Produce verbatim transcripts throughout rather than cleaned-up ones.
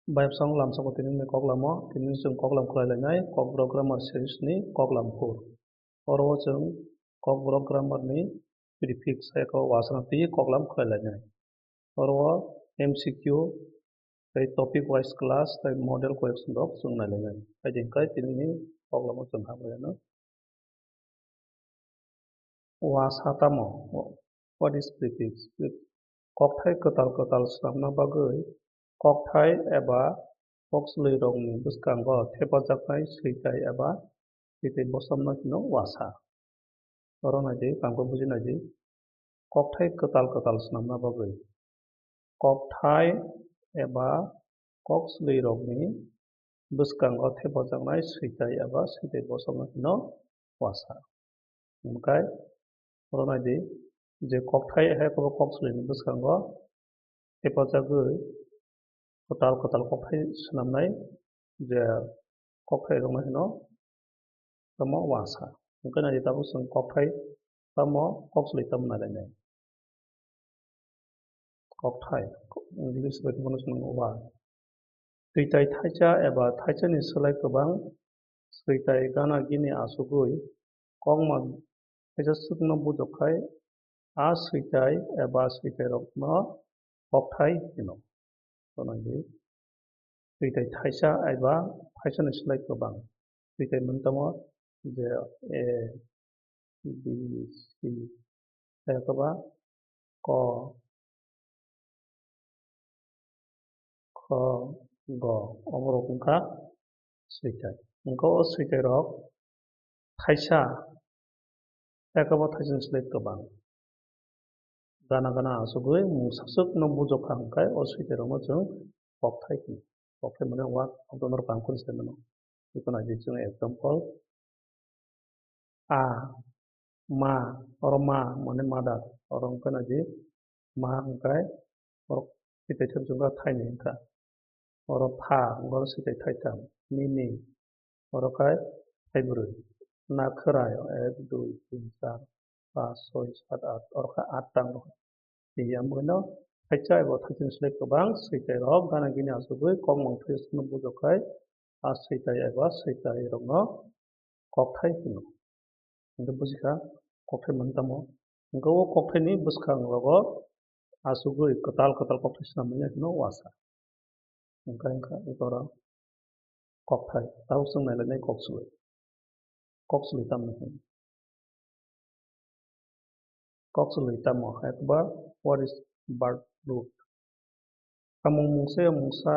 Bayapsong lamsao tini ni koklamo, tini chwng koklam khlai lainai Kokborok grammar series ni koklam phur. Oro o chwng Kokborok grammar ni prefix hai khe wasana twi koklam khlai lainai. Oro o M C Q tei topic wise class tei model question rok chwng nai lainai. Hai din khe tini ni koklamo chwng hamlaino. Wasa tamo? What is prefix? Kokthai kwtal kwtal swnamna bagwi kokthai eba kokchwlwirokni bwskango thepajaknai switai eba switai bosomno hino wasa. Oro nai di, tangkhe buji nai di. Kokthai kwtal kwtal swnamna bagwi kokthai eba kokchwlwirokni bwskango thepajaknai switai eba switai bosomno hino wasa. Hwnkhe oro nai di, je kokthai hai khe kokchwlwini bwskango thepajagwi kwtal kwtal kokthai swnamnai je kokthairokno hino tamo wasa. Hwnkhe nai di, tabuk chwng kokthai tamo kokchwlwi tamo nai lainai. Kokthai, English bai khe bono chwng word. Switai thaisa eba thaisani slai kwbang switai gana gini achugwi kokma thaisa swkno bujokkhai a switai eba switairokno kokthai hino. Tonangdi switai thaisa eba thaisani slai kwbang. Switai mung tamo je A, B, C, hai khe ba ko, kho, go, oborok wngkha switai. Wngkha o switairok thaisa, hai khe bo thaisani slai kwbang. Gana gana achugwi mungsa swkno bujokha hwnkhe o switairokno chwng kokthai hino. Kokthai mane word of the hour pangkhun sai mano. Eko nai di chwng example. A, ma, oro ma, mane mother, oro wngkha nai di, ma hwnkhe, oro switai thaichung kha thaini wngkha. Oro pha, oro switai thaitham, nini, oro khai thaibrwi. Nakhwrai, ek, dui, tin, char, pas, soi, sat, at, oro kha at tang rw. Tei ang boino thaisa eba thaisani slai kwbang switairok gana gini achugwi kokmung thaisano bujokkhai a switai eba switairokno kokthai hino. Hwnkhe bujikha kokthai mani tamo? Hwnkhe o kokthaini bwskangrogo achugwi kwtal kwtal kokthai swnamnaino hino wasa. Hwnkhe wngkha eko oro kokthai. Tabuk chwng nailainai kokchwlwi. Kokchwlwi tamo hino? Kokchwlwi tamo hai khe ba what is verb root? Samung mungsa ya mungsa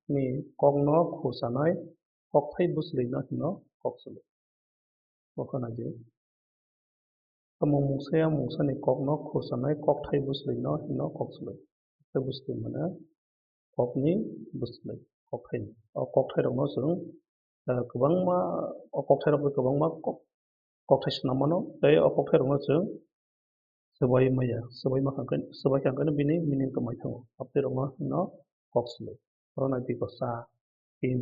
ni kokno khursanai kokthai bwchwlwino hino kokchwlwi. Bo khwnadi. Samung mungsa ya mungsa ni kokno khursanai kokthai bwchwlwino hino kokchwlwi. Kokthai bwchwlwi mane kokni bwchwlwi, kokthai. O kokthairokno chwng, eh, kwbangma, o kokthairok bai kwbangma kok-, kokthai swnam mano, tei o kokthairokno chwng swbai maya, swbai ma kha khe, swbai kha khe bini meaning kwmai thango. Aboni rokno hino kokchwlwi. Oro nai di ko sa, tin.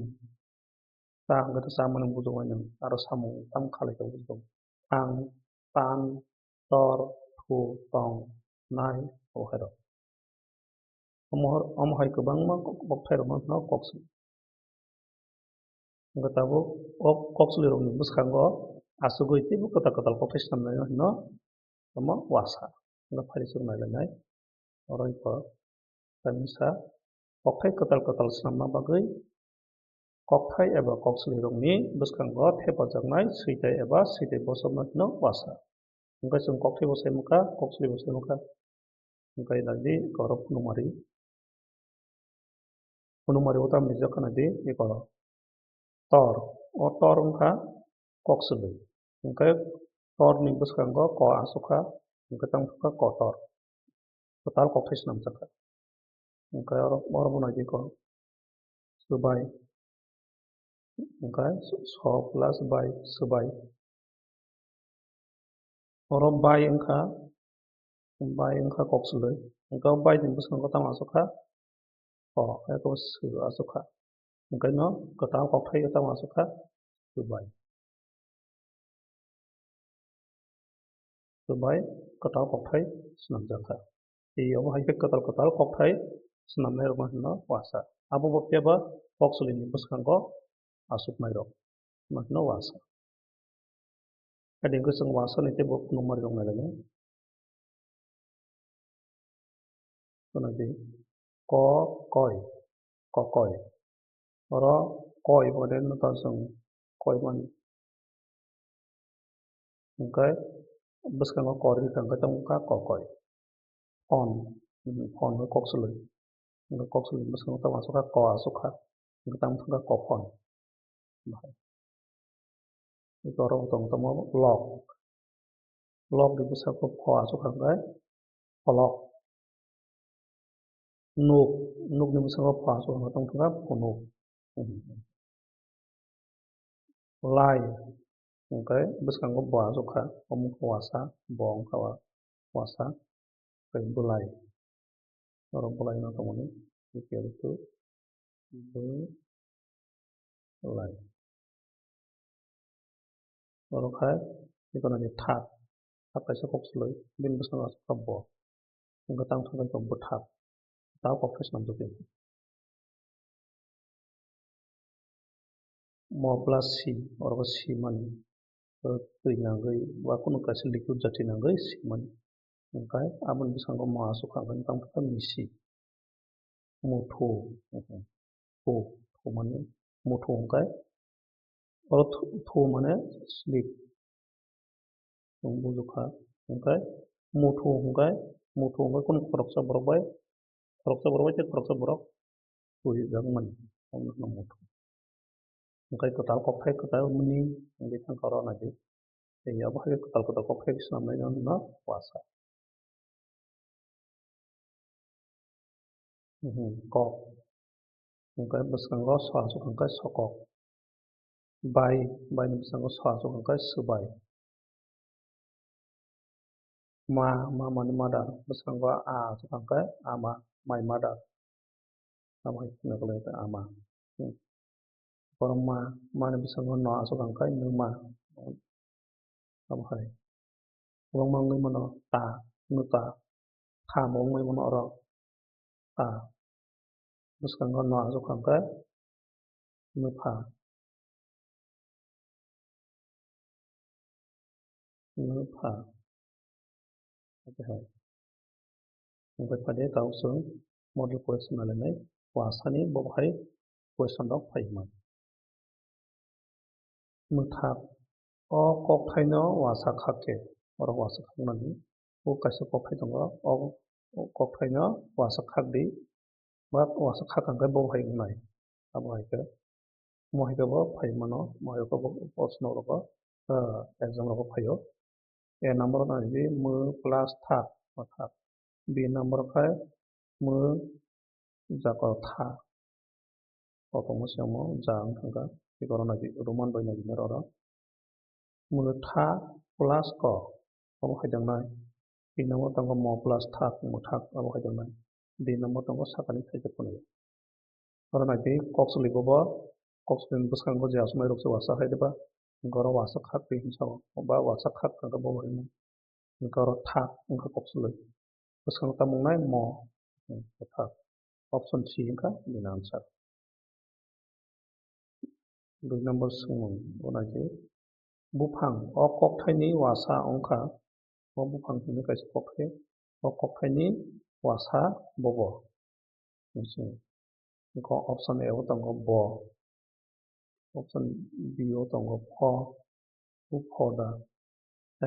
Sa hwnkhe to chamani bujoknai nwng, aro samung tamo khalai khe bujok. Thang, tan, tor, thu, tong, nai, o hai rok. Omo, omo hai kwbangma kok-, kokthairokno hino kokchwlwi. Hwnkhe tabuk o kokchwlwirokni bwskango achugwi teibo kwtal kwtal kokthai swnamnaino hino tamo wasa. Hwnkhe phari chwng nailainai. Oro iko kaisa kokthai kwtal kwtal swnamna bagwi kokthai eba kokchwlwirokni bwskango thepajaknai switai eba switai bosomno hino wasa. Hwnkhe chwng kokthai bo sai mankha, kokchwlwi bo sai mankha. Hwnkhe nai di oro phunukmari. Phunukmari o tamo rijak kha nai di eko tor. O tor wngkha kokchwlwi. Hwnkhe tor ni bwskango ko aswk kha, hwnkhe tamo kha kotor. Kwtal kokthai swnamjak kha. Hwnkhe oro, oro bo nai di ko swbai. Hwnkhe so plus bai, swbai. Oro bai wngkha, bai wngkha kokchwlwi. Hwnkhe o bai ni bwskango tamo aswk kha? O, eko sw aswk kha. Hwnkhe no kwtal kokthai tamo aswk kha? Swbai. Swbai kwtal kokthai swnamjak kha. Tei omo hai khe kwtal kwtal kokthai swnamnairokno hino uasa. Abo bo phiya ba kok chwlwini bwskango achuknairok no hino uasa. Adi wngkhe chwng uasani teibo phunukmarok nailainai. Khwnadi, ko, koi, kokoi. Oro koi mane nwtang chwng koi mani. Hwnkhe bwskango kor rikha hwnkhe tamo wngkha kokoi. Phone, phone hwnkhe kok chwlwi. Hwnkhe kok chwlwi bwskango tamo aswk kha, ko aswk kha. Hwnkhe tamo wngkha kophon. Bahai. Eko oro bo tong tongmo lok. Lok ni bwskango pho aswk kha hwnkhe pholok. Nuk, nuk ni bwskango pho aswk kha hwnkhe tong thangkha phunuk. Lai, hwnkhe bwskango bo aswk kha, omo wngkha uasa, bo wngkha uasa, tei bwlai. Norok bwlai no tongmani, equal to bwlai. Norok hai, eko nani thak, thak kaisa kok chwlwi, bini bwskango aswk kha bo. Hwnkhe tamo thangkhe bwthak, tamo kok thai swnamjak ya. Mo plus si, oro bo si mani. Oro twi nangwi ba kunu kaisa liquid jati nangwi si mani. Hwnkhe aboni bwskango mo aswk kha hwnkhe tamo khe misi. Muthu, thu, thu mani muthu hwnkhe oro thu, thu mane sleep. Chwng bujukha. Hwnkhe muthu hwnkhe, muthu hwnkhe kunu khoroksa borok bai, khoroksa borok bai tei khoroksa borok twijak mani. Omo wngkha muthu. Hwnkhe kwtal kokthai kwtal mani wngwi thangkha oro naidi. Tei abo hai khe kwtal kwtal kokthai swnamnaino hino uasa. Mhm, kok. Hwnkhe bwskango so aswk hwnkhe sokok. Bai, bai ni bwskango so aswk hwnkhe swbai. Ma, ma mani mother, bwskango a aswk hwnkhe ama, my mother. Abo hai kheno kwlai khe ama. Hmm. Borok ma, mani bwskango no aswk hwnkhe nwma. Abo hai. Kwbangma wngwi mano ta, nwta, tha bo wngwi mano oro. Ta. Bwskango no aswk hwnkhe nwpha. Nwpha. Oke hai. Hwnkhe phai de tabuk chwng model question nalainai, wasani bo hai question rok phai hwnma. Mwthak. O kokthaino wasa khak khe, borok wasa khaknani. O kaisa kokthai tongo, o kokthaino wasa khak di, ba wasa khak hwnkhe bo hai wngnai. Abo hai khe, mo hai khe bo phai mano, mo hai khe bo proshno rogo, ah, exam rogo phaio. A number nai di mw plus thak, mwthak. B number khai mw jako tha. Kothoma se omo ja wng thangkha. Tei oro nai di, Roman bai nai di oro. Mwtha plus ko, obo hai tongnai. Tini number tongo mo plus thak, mwthak, obo hai tongnai. Di number tongo sakani thaisa phunukgo. Oro nai di, kok chwlwi bobo, kok chwlwini bwskango je aswk mai rok se wasa hai diba, hwnkhe oro wasa khak twi hinwi sao, ba wasa khak hwnkhe bobo hinwi. Hwnkhe oro thak wngkha kok chwlwi. Bwskango tamo wngnai mo, hmm, kwthar. Option C wngkha bini answer. Dui number swngmung, bo nai di. Buphang, o kokthaini wasa wngkha, o buphang hwnwi kaisa kokthai, o kokthaini wasa bobo. Hwnkhe option A o tongo bo, option B o tongo pho, bo pho da,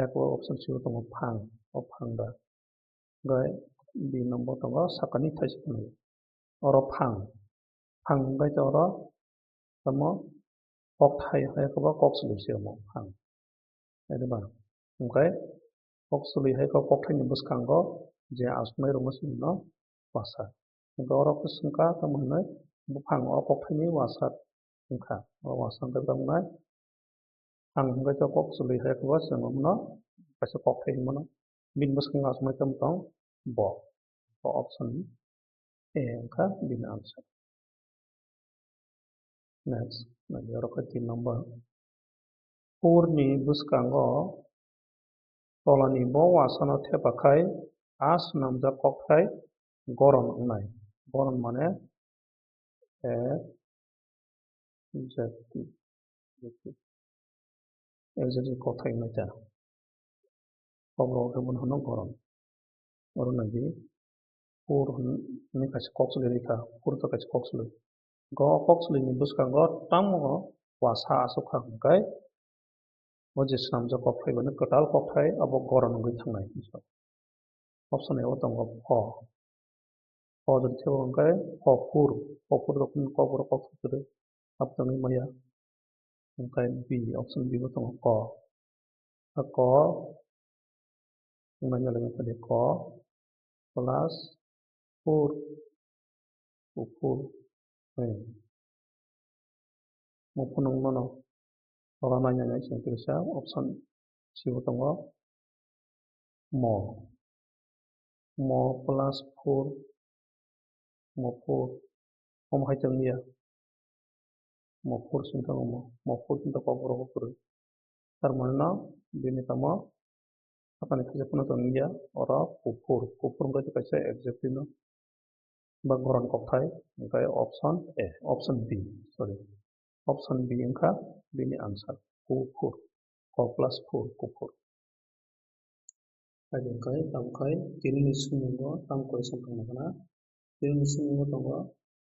eko option C o tongo phang, o phang da. Hwnkhe B number tongo sakani thaisa phunukgo. Oro phang, phang hwnkhe oro tamo kokthai hai khe bo kok chwlwi se omo phang. Hai diba? Hwnkhe kok chwlwi hai khe kokthaini bwskango je aswk mai rwngma simi no wasa. Hwnkhe oro khe swngkha tamo hwnwi buphang o kokthaini wasa wngkha. O wasa hwnkhe tamo wngnai? Ang hwnkhe khe kok chwlwi hai khe bo chwng omono kaisa kokthai hinmano. Bini bwskango aswk mai tamo tong bo. Bo option A wngkha bini answer. Next, nai oro khe tin number. Hurni bwskango tolani bo wasano thepakhai a swnamjak kokthai goron wngnai. Goron mane adjective. Adjective. Adjective kothai wngkha. Kokrok khe bono hino goron. Oro nai di, poor hwnwi kaisa kok swlwi rikha, poor to kaisa kok swlwi. Go kok swlwini bwskango tamo uasa aswk kha hwnkhe, o je swnamjak kokthai bani kwtal kokthai abo goron wngwi thangnai. Option A o tongo pho. Pho jodi thebo hwnkhe pho poor. Pho poor rok kokborok kok kwrwi abtangwi maya. Hwnkhe B, option B bo tongo ko. A ko wngmani ulo wngkha de ko plus poor. Kuphur. Hai. Mo phunuk mano. Oro naina nai chwng kisa option C bo tongo. Mo. Mo plus poor. Mo poor. Omo hai tong ya. Mo poor sing tong mo. Mo poor sing tong kok borok kwrwi. Tar mane no bini tamo sakani khaisa phano tong ya. Oro kuphur. Kuphur wngkha kaisa adjective no. Ba goron kokthai, hwnkhe option A, option B, sorry. Option B wngkha bini answer, kuphur, ko plus phur, kuphur. Hai hwnkhe, tamo khai, tinini swimungo tamo question tongna khna. Tinini swimungo tongo,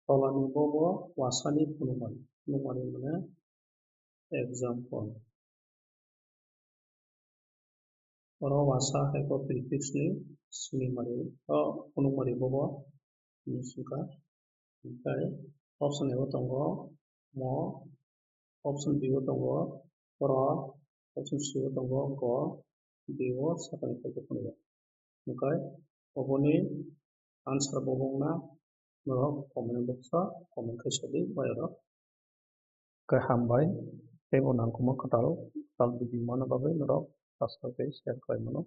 tolani bobo wasani phunukmani, phunukmani mane example. Oro wasa hai khe prefix ni swnimari, o phunukmari bobo hinwi swngkha. Hwnkhe option A o tongo mo, option B o tongo ro, option C o tongo go, D o sakani khaikhe phunukya. Hwnkhe oboni answer bo wngna norok comment box o comment khai sadi bai oro. Khe hambai, teibo nangkukma kwtal, kwtal video manna bagwi norok subscribe tei share khlai mano.